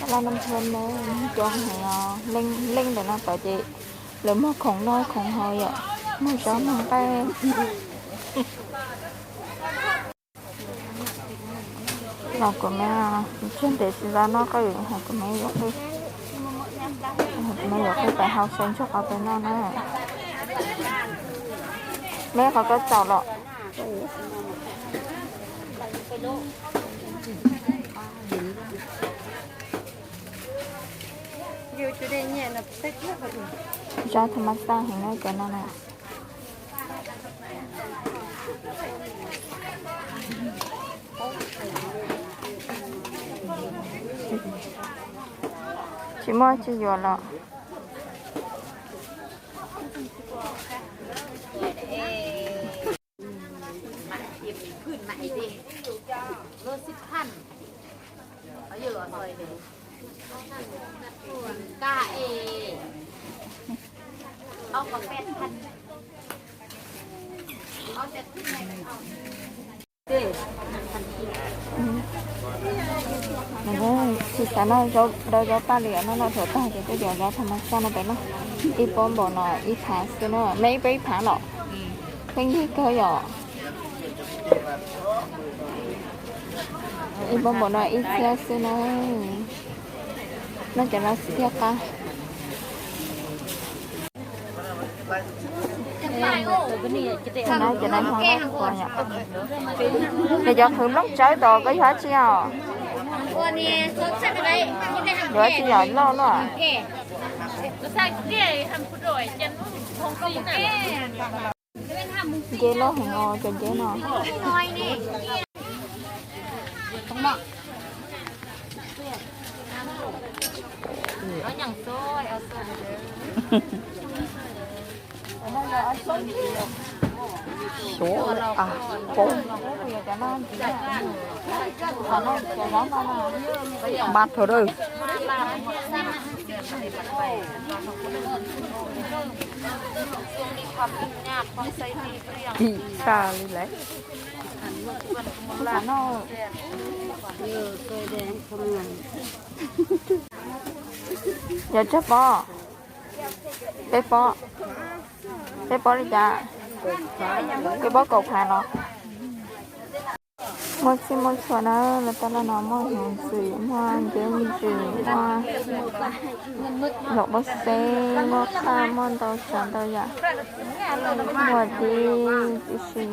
Laj Nam Thoob na, coob heev os. Leej ntawm no tod ces lawv muag khoom noj khoom haus yom, muag zaub muag nqaij. Los kuv me, tseg ntev tsis tau noj qwj, kuv me yuav qwj, kuv me yuav qwj pais hau saib ntsuag qhov pem no na. Me qhov koj txaus los. Zaub tha ma xaj heev na cov no na. Tsis muaj tsis yuav los. Tsis xav noj zaub, zaub paj li no, noj thaum tag ces twb yuav zaub tha ma xaj no pem no. Ib pob npaum no ib phav xwb na, me ib pob ib phav los. Pheej yig kawg yom. Ib pob npaum no ib txhiab xwb na. Noj cov no xwb thiaj qab. Cov no, cov no yog lab kua yom. Ces cov qhwv nplooj tsawb tod koj yog dab tsi os? Yuav dab tsi yom, loj loj. Nceb loj heev os cov nceb no. Suav a, poob. Mas thaum dawb. Tim tshaj li lawm. Yog tsawg pob? Peb pob. Peb pob li cas? Peb pob kaum phav los? Muaj txhij muaj txhua na, lawv taj laj no muaj hnyuv ntxwm, muaj nceb ntxwm, muaj zaub pob xeb, muaj qaj, muaj ntau tsav ntau yam, muaj tib tib si.